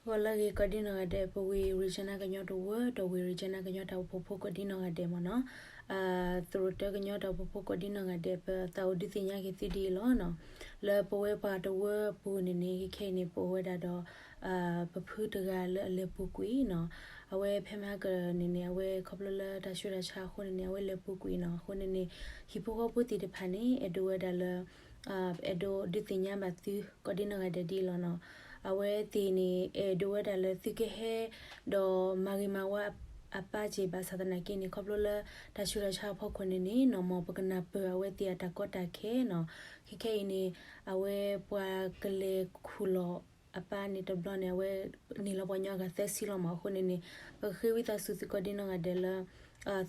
ဂီၤလၢအဂ့ၤ ကိးဒံနီၢ်ဂၤဒဲး, ပဝ့ၢ် Regina ကညီတဝၢ ဒီးဝ့ၢ် Regina ကညီတၢ်အိၣ်ဖှိၣ်ဖိကိးဒံနီၢ်ဂၤဒဲးမ့ၢ်နီၤ. သရိာ်တၢကညီတၢ်အိၣ်ဖှိၣ်ဖိကိးဒံနီၢ်ဂၤဒဲး, ပသးအိၣ်ဒုးသ့ၣ်ညါက့ၤသုဒ်အံၤလီၤနီၤ. လၢပဝဲပှၤတဝၢပူၤန့ၣ်န့ၣ် ခဲခဲအံၤန့ၣ် ပအိၣ်ဝဲဒၣ်ဒီး ပဖုတဂၤလၢအလဲၤပူၤကွံာ်နီၤ. အဝဲဖဲမဟါကန့ၣ်န့ၣ် အဝဲခီဖျိလၢတၢ်ဆူးတၢ်ဆါအဃိန့ၣ်န့ၣ် အဝဲလဲၤပူၤကွံာ်နီၤ. အဃိန့ၣ်န့ၣ် ဟံၣ်ဖိဃီဖိသ့ၣ်တဖၣ်န့ၣ် အဲၣ်ဒိးဝဲဒၣ်လၢ အဲၣ်ဒိးဒုးသ့ၣ်ညါဘၣ်သုကိးဒံနီၢ်ဂၤဒဲးဒ်အံၤလီၤနီၤ. အဝဲသ့ၣ်န့ၣ် အဲၣ်ဒိးဝဲဒၣ်လၢသုကဟဲ ဒီးမၤဂ့ၤမၤဝါအပၢ်က့ၤဘၣ်ဆၣ်သနာ်က့န့ၣ် ခီဖျိလၢတၢ်ဆူးတၢ်ဆါအဖီခိၣ်န့ၣ်န့ၣ်နီၤ မ်ပကနၢ်ပၢၢ်အဝဲသ့ၣ်အတၢ်ကီတၢ်ခဲနီၤ. ခဲခဲအံၤန့ၣ် အဝဲပှၤကလဲၤခူၣ်လီၤအပၢ်န့ၣ်တဘျီန့ၣ် အဝဲန့ၢ်လီၤပှၤကညီအဂၤသၢဆံလီၤမး. အဃိန့ၣ်န့ၣ် ပဃ့ဝံသးစူၤသုကိးဒံနီၢ်ဂၤဒဲးလၢ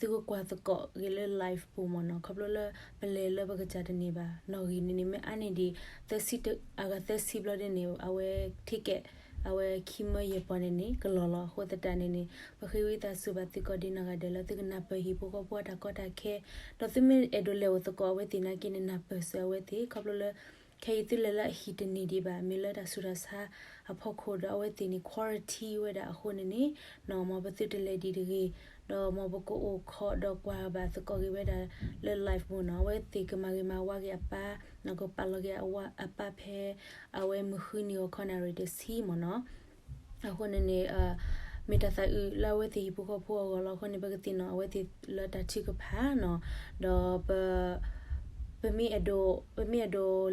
သုကကွၢ်သကိးဂ့ၤလၢ live ပူၤမ့ၢ်နီၤ. ခီဖျိလၢပလဲၤလၢပကစၢ်တန့ၢ်ဘၣ် နီၣ်ဂံၢ်န့ၣ်န့ၣ် မ့ၢ်အါန့ၢ်ဒံး သၢဆံ အဂၤသၢဆံဘျီဒ်န့ၣ် အဝဲ ticket အဝဲခံမၢယဲၢ်ပီၢ်န့ၣ်န့ၣ် ကလီၤလီၤ. အဃိသတးန့ၣ်န့ၣ် ပဃ့ဝံသးစူၤဘၣ်သုကိးဒံနီၢ်ဂၤဒဲးလၢသုကနၢ်ပၢၢ်ဟံၣ်ဖိဃီဖိအတၢ်ကီတၢ်ခဲ, ဒီးသုမ့ၢ်အဲၣ်ဒိးလဲၤအိၣ်သကိးအဝဲသ့ၣ်နာ်က့န့ၣ် နၢ်ပၢၢ်စၢၤအဝဲသ့ၣ် ခီဖျိလၢ ခဲအံၤသုလဲၤလၢအဟံၣ်တန့ၢ်ဒံးဘၣ် မ့ၢ်လၢတၢ်ဆူးတၢ်ဆါအဖီခိၣ်ဒီး အဝဲသ့ၣ်န့ၣ် quarantine ဝဲဒၣ်အဃိန့ၣ်န့ၣ် နီၤ မ်ပသုတလဲၤဒံးတဂ့ၤ, ဒီးမ်ပကအိၣ်ခိးဒီးကွၢ်ဘၣ်သကိးဂ့ၤဝဲဒၣ်လၢ live ပူၤနီၤ. အဝဲသ့ၣ်ကမၤဂ့ၤမၤဝါက့ၤအပၢ်, နီၤ ကပာ်လီၤက့ၤအပၢ်ဖဲ အဝဲမုၢ်ဃုနံၤဂီၤခီနၣ်ရံၣ်တဆံမ့ၢ်နီၤ. အဃိန့ၣ်န့ၣ် မ့ၢ်တၢ်သးအုးလၢအဝဲသ့ၣ်ဟံၣ်ဖိဃီဖိအဂီၢ်လီၤ. အဃိန့ၣ် ပကသ့ၣ်နီၣ်အဝဲသ့ၣ်လၢတၢ်ထုကဖၣ်နီၤ, ဒီး ပမ့ၢ်အဲၣ်ဒိး ပမ့ၢ်အဲၣ်ဒိး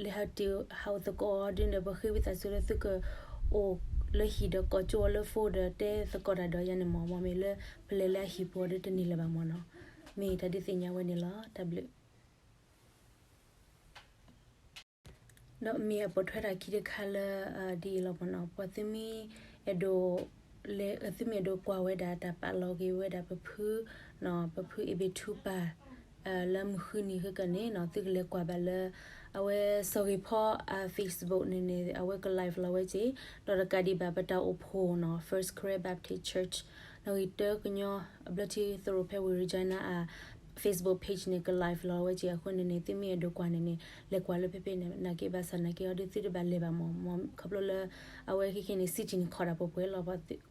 လဲၤဟးတုၤဟးအိၣ်သကိးအီၤဒ်န့ၣ် ပဃ့ဝံသးစူၤလၢသုကအိၣ်လၢဟံၣ်ဒီးကိးကၠိအီၤလၢ phone ဒီးတဲသကိးတၢ်ဒီးယၤန့ၣ်မ့ၢ်, မ့ၢ်လၢပလဲၤလၢအဟံၣ်ပူၤဒီးတန့ၢ်လၢၤဘၣ်မ့ၢ်နီၤ. မ့ၢ်တၢ်ဒုးသ့ၣ်ညါဝဲန့ၣ်လီၤ. တၢ်ဘျုး ဒီးမ့ၢ်အပိာ်ထွဲတၢ်ခံတခါလၢ ဒ်အံၤလီၤမ့ၢ်နီၤ, ပှၤသုမ့ၢ်အဲၣ်ဒိး သုမ့ၢ်အဲၣ်ဒိးကွၢ်ဝဲဒၣ်တၢ်ပာ်လီၤက့ၤဝဲဒၣ်ပဖု ပဖုအ့ဘ့ၣ်ထူပၢ် လၢမုၢ်ဃုနံၤဃ့ကန့ၣ်နီၤ သုကလဲၤကွၢ်ဘၣ်လၢ အဝဲစီၤဂ့ၤဖီ အ Facebook န့ၣ်န့ၣ် အဝဲက live လီၤဝဲက့ၤ, ဒီးတကးဒံးဘၣ်ပတၢ်အိၣ်ဖှိၣ်နီၤ First Karen Baptist Church နီၣ်ဂံၢ်တၢကညီ ဘျၢထံသရိာ်ဖဲဝ့ၢ် Regina အ Facebook page န့ၣ် က live လီၤဝဲက့ၤအဃိန့ၣ်န့ၣ် သုမ့ၢ်အဲၣ်ဒိးကွၢ်န့ၣ်န့ၣ် လဲၤကွၢ်လၢဖဲဖဲန့ၣ် နာ်က့ဘၣ်ဆၣ်နာ်က့အီၤဒီးသုတဘၣ်လဲၤဘၣ်မ့ၢ်, ခီဖျိလၢ အဝဲခဲခဲန့ၣ် city န့ၣ် ခိးတၢ်ပှဲၤပှဲၤလီ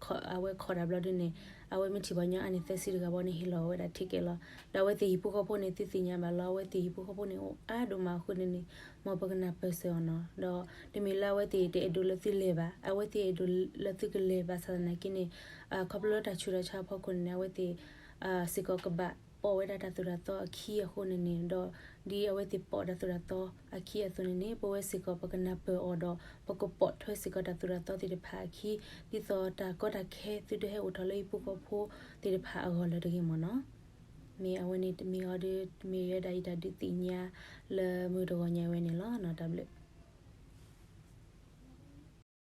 ၤ, အဝဲခိးတၢ်ဘျီဒ်န့ၣ် အဝဲမ့ၢ်ထံၣ်ပှၤကညီအါန့ၢ်သၢဆံတဂၤဘၣ်န့ၣ် ဟ့ၣ်လီၤဝဲဒၣ် ticket လီၤ. ဒီးအဝဲသ့ၣ်ဟံၣ်ဖိဃီဖိန့ၣ် သုသ့ၣ်ညါဘၣ်လီၤ, အဝဲသ့ၣ်ဟံၣ်ဖိဃီဖိန့ၣ်အိၣ်အါဒိၣ်မးအဃိန့ၣ်န့ၣ် မ်ပကနၢ်ပၢၢ်စၢၤအီၤနီၤ. ဒီးတမ့ၢ်လၢအဝဲသ့ၣ်တအဲၣ်ဒိးလၢသုလဲၤဘၣ်, အဝဲသ့ၣ်အဲၣ်ဒိးလၢသုကလဲၤဘၣ်ဆၣ်သနာ်က့န့ၣ် ခီဖျိလၢတၢ်ဆူးတၢ်ဆါအဖီခိၣ်န့ၣ်န့ၣ် အဝဲသ့ၣ် စ့ၢ်ကီးကဘၣ်ပိာ်ဝဲဒၣ်တၢ်သိၣ်တၢ်သီအခံအဃိန့ၣ်န့ၣ်, ဒီးဒ်အဝဲသ့ၣ်ပိာ်တၢ်သိၣ်တၢ်သီအခံအသိးန့ၣ်န့ၣ် ပဝဲစ့ၢ်ကီးပကနၢ်ပၢၢ်အီၤဒီး ပကပိာ်ထွဲစ့ၢ်ကီးတၢ်သိၣ်တၢ်သီသ့ၣ်တဖၣ်အခံ ဒ်သိးတၢ်ကီတၢ်ခဲသုတဟဲအိၣ်ထီၣ်လၢဟံၣ်ဖိဃီဖိသ့ၣ်တဖၣ်အဂီၢ်လၢၤတဂ့ၤမ့ၢ်နီၤ. မ့ၢ်အဝဲန့ၣ်တမ့ၢ်အီၤဒီး မ့ၢ်ယဲဒၣ်ယတၢ်ဒုးသ့ၣ်ညါလၢမုၢ်တဂီၤညါဝဲန့ၣ်လီၤ. တၢ်ဘျုး